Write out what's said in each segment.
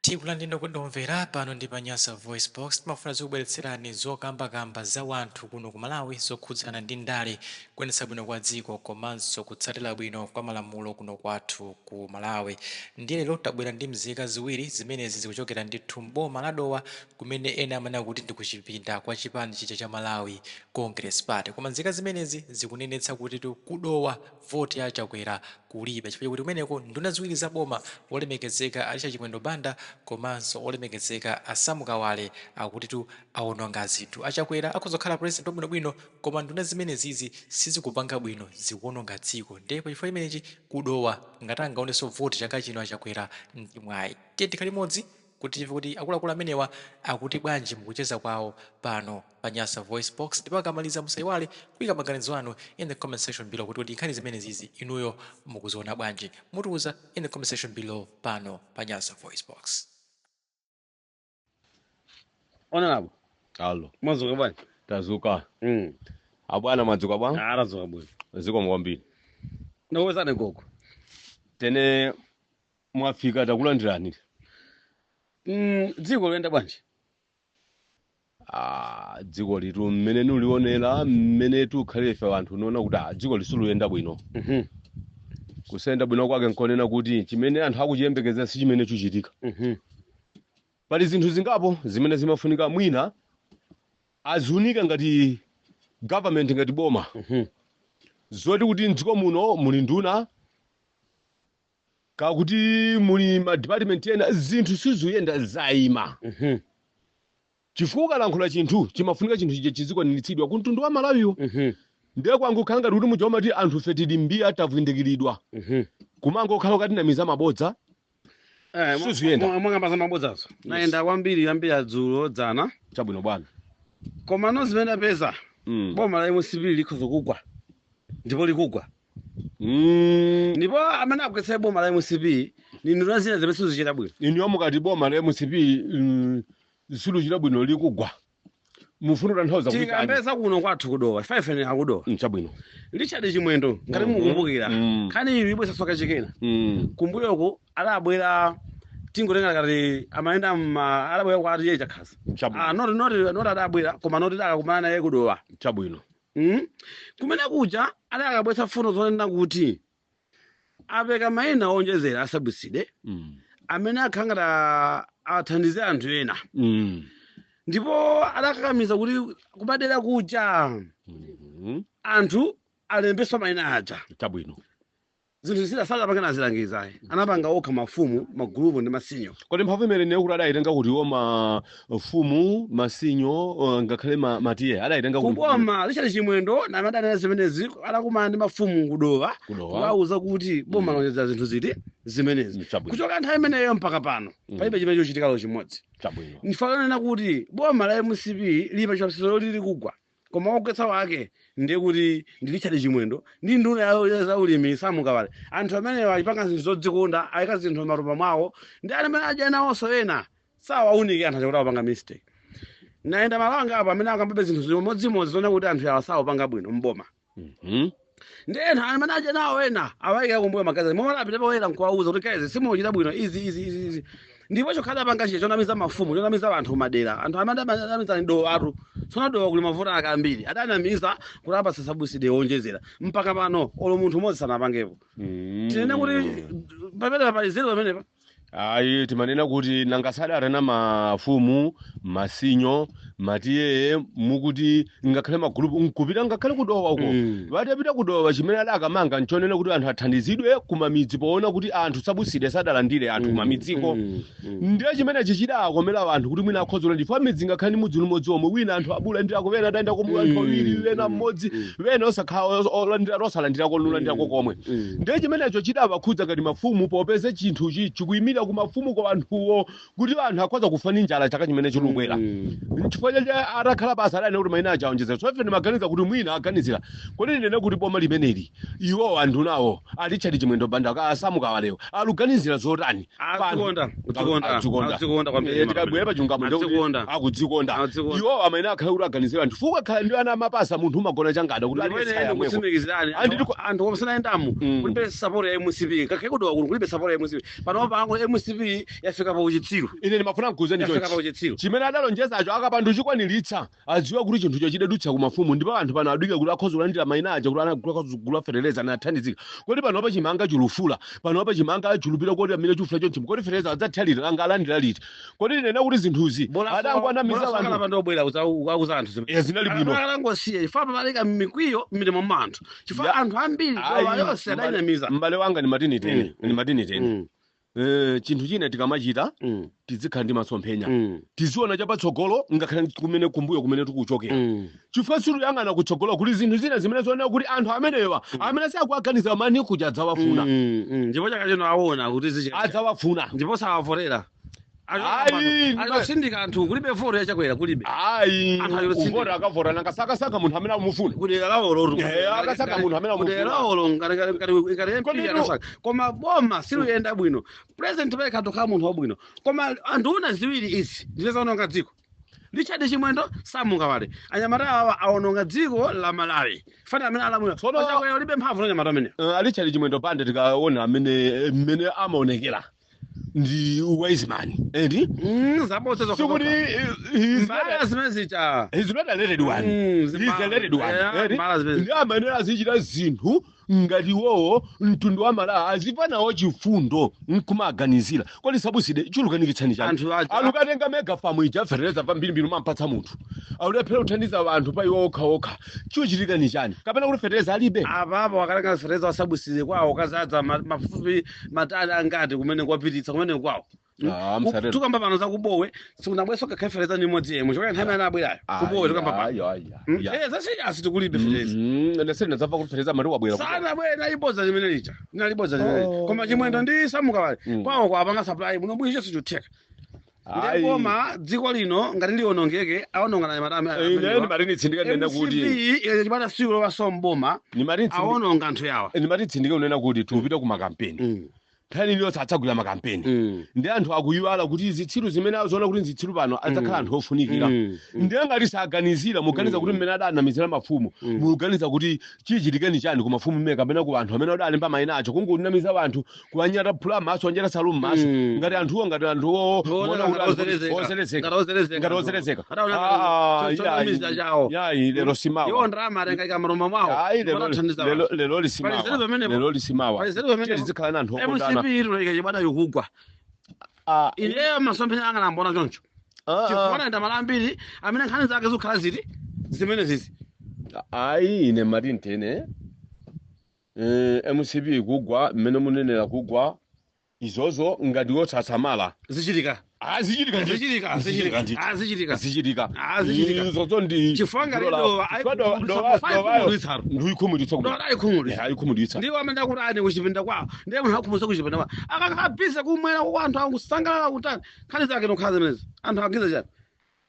Tikulandireni okondedwa pano ndi pa Nyasa Voice Box. Timafuna zikubweretserani zokambakamba za wanthu kuno ku Malawi zokhudzana ndi ndale, kuyendetsa bwino kwa dziko komanso kutsatira bwino kwa malamulo kuno kwathu ku Malawi. Ndiye lero tabwera ndi mzika ziwiri zimenezi zikuchokera ndithu m'boma la Dowa, kumene ena amanena kuti ndi kuchipinda kwa chipani chija cha Malawi Congress Party. Koma nzika zimenezi zikunenetsa kuti ku Dowa voti ya Chakwera kulibe, chifukwa chakuti kumeneko nduna ziwiri za boma, olemekezeka a Richard Chimwendo Banda komanso olemekezeka a Sam Kawale, akutitu awononga zinthu. A Chakwera akhoza kukhala president wabwinobwino, koma nduna zimenezizi sizikupanga bwino, zikuwononga dziko. Ndiye pachifukwa chimenechi ku Dowa ngati angaonenso voti chaka chino a Chakwera ndi mwayi. Tiye tikhale limodzi kuti timve kuti akuluakulu amenewa akuti bwanji mukucheza kwawo pano pa Nyasa Voice Box. Ndipo akamaliza, musaiwale kuyika maganizo anu in the comment section below kuti nkhani zimenezizi inuyo mukuziona bwanji. Mutiuza in the comment section below pano pa Nyasa Voice Box. Honorable. Alo. Mwadzuka bwanji? Tadzuka. Abwana, mwadzuka bwa? Ah, tadzuka bwino. Zikomo kwambiri. Ndikuwezani gogo. Tene mwafika, takulandirani. Dziko liyenda bwanji? Ah, dziko litu mmene nulionera, mmene tukhalire ife anthu, niona kuti dziko lisuluyenda bwino. Kusayenda bwino kwake nkonena kuti chimene anthu akuchiyembekeza si chimene chuchitika. Pali zinthu zingapo zimene zimafunika mwina aziunika ngati government, ngati boma, zoti kuti mdziko muno muli nduna kakuti muli ma department ena, zinthu sizuyenda, zayima. Chifukwa ukalankhula chinthu, chimafunika chinthu chija chizikwaniritsidwa ku mtundu wa Malawiwo. Ndiye kwangokhala ngati kuti muja umati anthu fe tili mbiya, tavundikiridwa, kumangokhala ukatinamiza mabodza. Sizuyenda. Mwakamba za mabodzazo, nayenda kwambiri yambira dzulo, dzana. Chabwino bwana. Koma no zimene apeza, boma la MCP likhoza kugwa, ndipo likugwa. Ndipo amene agwetsa boma la MCP ni nduna zina zimene sizichita bwino. Inuyo mukati boma la MCP siluchita bwino, likugwa, mufuna kutanthauza kuti chani? Tikambeza kuno kwathu kuDowa, ifefe akuDowa. Chabwino. Richard Chimwendo, ngati mukukumbukira, nkhani ili ibwesa soka chikena. Kumbuyoko adabwera, tingotenga kati amayenda ma adabwera kwa atiye Chakhaza. Chabwino. Ah, not adabwera, koma not adakakumana naye kuDowa. Chabwino. Kumene kuja adakabwetsa funo zonena kuti apeka mayina onjezera a subsidy amene akhala ngati athandize anthu ena. Ndipo adakakamiza kuti kumadera kuja anthu alembeswa mayina aja. Chabwino. Zinthu zida sadapanga nazilangizayi, anapanga okha mafumu, magulupu ndi masinyo. Kodi mphamvu imene neyo kuti adayitenga kuti iwo mafumu, masinyo, ngakhale matiye adayitenga kuti? Kuboma, Richard Chimwendo namadanena zimenezi, adakumana ndi mafumu kuDowa. Kudowa. Kuwauza kuti boma lonjeza zinthu ziti zimenezi. Chabwino. Kuchoka nthawi imeneyo mpaka pano, palibe chimene chochitikalo chimodzi. Chabwino. Ndifanana kuti boma la MCP lipa chiopsezo loti likugwa, koma wogwetsa wake ndiye kuti ndi Richard Chimwendo ndi nduna ya za ulimi Sam Kawale. Anthu amenewo achipanga zinthu zodzikonda, ayika zinthu m'matumba mwawo, ndi amene adya nawonso ena sawaunike anthu achakuti awapanga mistake. Nayenda malo anga apo amene akambabe zinthu zimodzimodzi zona kuti anthu awa sawapanga bwino mboma. Ndi ena amene adya nawo ena awayika kumbuyo magazi momwe adapita poyera nkuwauza kuti, "Guys, simuchita bwino izi, izi, izi, izi." Ndipo chokhala apanga chija chonamiza mafumu, chonamiza anthu kumadera, anthu amene adanamiza ni Dowatu. Tsono Dowa kuli mavuto ake ambiri. Adanamiza kuti apatsa subsidy wonjezera, mpaka pano olo munthu umodzi sanapangepo. Tinene kuti pamene pali zero pamenepa. Ayi, timanena kuti nanga sadatana mafumu, masinyo, matiyeye, mukuti ngakhale magulupu nkupita ngakhale kuDowa uko. Watapita kuDowa, chimene adakamanga nchonena kuti anthu athandizidwe kumamidzi, poona kuti anthu subsidy sadalandire anthu kumamidziko. Ndiye chimene chichidakomera anthu kuti mwina akhoza ndipo midzi ngakhale ndi mudzi umodzi omwe wina anthu abulandirako, wena adayenda kumbuyo anthu awiri, wena mmodzi, wena osakhala olandira, osalandirako, lulandirako komwe. Ndiye chimenecho chidawakhudza ngati mafumu, popeza chinthuchi chikuyimira ku mafumu kwa anthuwo, kuti anthu akhoza kufa ndi njala chaka chimene chikubwera. Nchifukwa chache atakhala basa adanena kuti mayina aja aonjezera. So ife timaganiza kuti mwina aganizira. Kodi ndinene kuti boma limeneli, iwo anthu nawo a Richard Chimwendo Banda ka a Sam Kawalewo aluganizira zotani? Adzikonda, adzikonda, Adzikonda. Adzikonda kwambiri. Tikabwera pa chilungamo ndiye kuti Adzikonda. akudzikonda. Adzikonda. Iwo amene akhala kuti aganizira anthu, chifukwa khala ndi ana amapasa, munthu umagona changada kuti Ndipo ine aliyense ayamweko. ndikutsimikizirani, anthu omwe sanayendamo, kulibe support ya MCP. Ngakhale kuDowa kuno kulibe support ya MCP pano. Pango MCP yafika pa uchitsiru. Ine ndimafuna nkuuzeni Yafika pa chonchi. uchitsiru. Chimene adalonjezacho akapanda kuchikwaniritsa, adziwa kuti chinthucho chidadutsa ku mafumu, ndipo anthu pano adwike kuti akhoza kulandira mayina aja kuti akhoza kugula fetereza nathandizika. Kodi panopa chimanga chilufula, panopa chimanga chilupira, kodi amene chufula chonchi, kodi fetereza adzatha liti? Anga alandira liti? Kodi ndinena kuti zinthuzi adangwanamiza Bora anthu. Ndobwera ukauza anthu zimene. Eh, zinali bwino. Akangosiya chifukwa pamaleka mikwiyo m'mitima mwa anthu, chifukwa anthu ambiri Ayi, dowa yonse adayinamiza. M'bale wanga, ndimatini tene, ndimatini tene, chinthu china tikamachita, tizikhala ndi masomphenya, tiziona chapatsogolo, ngakhale kumene kumbuyo kumene tikuchokera, chifukwa situyang'ana kutsogolo kuli zinthu zina zimene zooneka kuti anthu amenewa amene sakuaganiza mani kuja adzawafuna. Ndipo chaka chino aona kuti zichita. Adzawafuna. Ndipo sawavotera. Ayi, Alikusindika anthu, kulibe voto yachakwera, kulibe. Ayi. Anthu ali Uvota akavota, nanga sakasaka munthu amene amufuna. Kudera lawolo. Eh, akasaka munthu amene amufuna. Kudera lawolo ngati MP Kodi akasaka, koma boma siluyenda bwino. President payekha tokhala munthu wabwino, koma anduna ziwiri izi ndiye zaononga dziko. Richard Chimwendo, Samungawale, anyamata awa aononga dziko la Malawi. Fana amene alamula Chakwera ulibe mphamvu anyamata amene. A Richard Chimwendo Banda, tikaona amene mmene amaonekera ndi wise man eti. Zabodza. Sikuti Mbala zimene zicha. He's not a learned one. He's a learned one, eti? Mbala zimene. Ndi amene azichita zinthu ngati iwowo mtundu wa Malawi azipa nawo chifundo nkumaganizira. Kodi subsidy chulukanikitsani chani? Anthu aja. Alukatenga mega farm ija, fertilizer pambirimbiri umampatsa munthu, aulephera kuthandiza anthu pa iwo okhaokha, chiuchitika ni chani? Kapena kuti fertilizer alibe? Apapo akatenga fertilizer wa subsidy kwawo, kazadza mafupi matali angati kumene kwapititsa kumene kwawo. Ah, msatero. Tukamba pano za kubowe, sikunabweso kakhe fertilizer ni imodzi yemwe chokera nthawi imene abwerayo kubowe. Tukamba pano. Ayi, ayi, ayi. Eh, zasiyasi, tikulibe fertilizer. Nesene ndadzamva kuti fertilizer mati wabwera. Sana bwera, nalibodza limene lija, nalibodza limene. Oh. Koma Chimwendo ndi Samukawale kwawo kwapanga supply muno bwino, chonse chutheka. Ayi. Ndiye koma dziko lino ngati liwonongeke, awononga na matame. Ine ndimati nitsindike nena kuti MCP chipata siku lowaso mboma, awononga anthu yawa. Ndimati tsindike unena kuti tikupita ku makampeni, nkhani iliyonse adzagwira makampeni, ndi anthu akuyiwala kuti zitsiru zimene azoona kuti nzitsiru pano adzakhala anthu ofunikira. Ndiye ngati saganizira, muganiza kuti mmene adanamizira mafumu, muganiza kuti chichitikeni chani ku mafumu mmene kapena ku anthu amene adalemba mayina acho, kungonamiza anthu, kuwanyata phula m'maso, wanyata salu m'maso, ngati anthuwo muona kuti anthu ozelezeka. Ngati ozelezeka. Ngati ozelezeka. Adaona Ah, ngati chonamiza chawo. Yayi, lero simawa. Iwo ndalama atenga maroma mwawo. Ayi, lero Amathandiza lero anthu. lero lisimawa. Palizero pamenepo. Lero lisimawa. Palizero pamenepo. Tiye tizikhala na anthu okondana. MCP ituleka chibada yokugwa. Ah, Ineyo masomphenya anga nambona choncho, ah, chifukwa enda mala ambiri amene nkhani zake zikukhala ziti zimene zizi. Ayi, ine mati ntene MCP kugwa mmene munenera kugwa izozo, ngati wotsasamala Zichitika. Ah, zichitika ndithu. Zichitika. Zichitika Zichitika. ndithu. Ah, zichitika. Zichitika. Ah, zichitika. Izozo ndi Chifukwa ngati dowa dowayo ndiyikhumudwitsa. Dowa ayikhumudwitsa. Ayikhumudwitsa. Ndiwo amene akuti ani kuchipinda kwawo, ndiye munthu akhumudwitsa kuchipinda kwawo, akakhala busy kumwera kwa anthu akusangalala kutani, nkhani zake nokhala zimenezi, anthu agiza chani?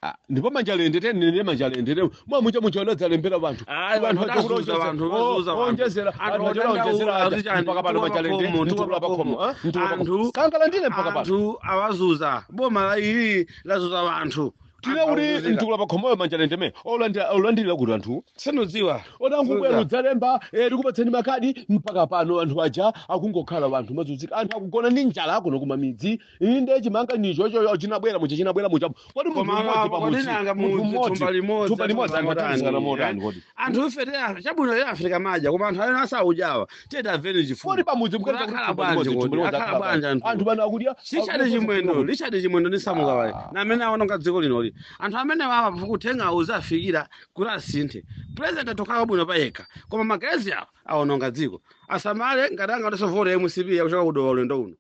Ah, ndipo manjalende tenene manjalende mwamucha mucha unadzalembera vanthu. Ayi, Vanthu vanthu azuza vanthu, azuza vanthu. onjezera. Anthu Anthu odandaula, onjezera aja kuti chani, mpaka pano mtukula manjalende pakhomo, mtukula mtukula pakhomo pakhomo. ah, mtukula pakhomo. Sangalandire mpaka pano. Anthu awazuza, boma la ili lazuza vanthu. Tine kuti mtukula pakhomoyo manjalende me olandira kuti anthu Sinodziwa. odangubwera udzalemba, tikupatseni makadi, mpaka pano anthu aja akungokhala, anthu mazunzika, anthu akugona ndi njala kuno kumamidzi. Inde chimanga nicho chinabwera mucha, chinabwera mucha, kodi munthu Koma mmodzi pamudzi, nanga munthu mudzi, mmodzi, thumba limodzi, thumba limodzi, anthu athandizana motani kodi? Anthu ife chabwino lero Afrika madya, koma anthu alena asaujawa tiyeda aveni Kodi chifundo. pamudzi Kuti akhala bwanji kodi? Akhala bwanji anthu? Anthu pano akudya. Richard Chimwendo, Richard Chimwendo ndi Samukawale na amene aononga dziko linoli. Anthu amene wawa kutenga uzafikira kuti asinthe president atokhala bwino payekha, koma magazi awa aononga dziko. Asamale ngati angaonenso voto ya MCP yakuchoka kudowa ulendo uno.